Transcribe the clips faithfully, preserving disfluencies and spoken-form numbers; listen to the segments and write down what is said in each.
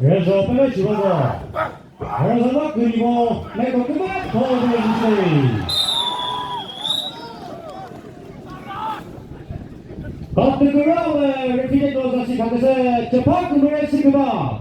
Rezo pele chibazo. Rezo ba künimo, neko küba, tho de jise. Kategori ve referee do zasi khakese, chepa kümüre si küba.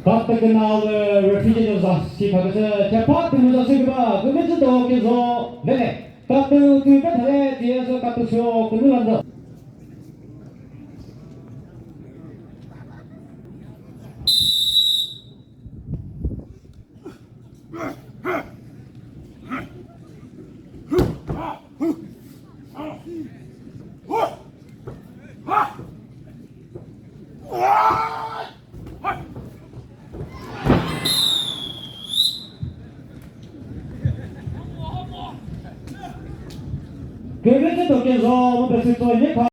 Kategori ve referee do zasi khakese, chepa tümüza si küba, kümüzü do küzo, vele. Katu tü bethale, tiye so katu sho, künü lanza. Kümüzü do küzo, mu pesi to ye pa.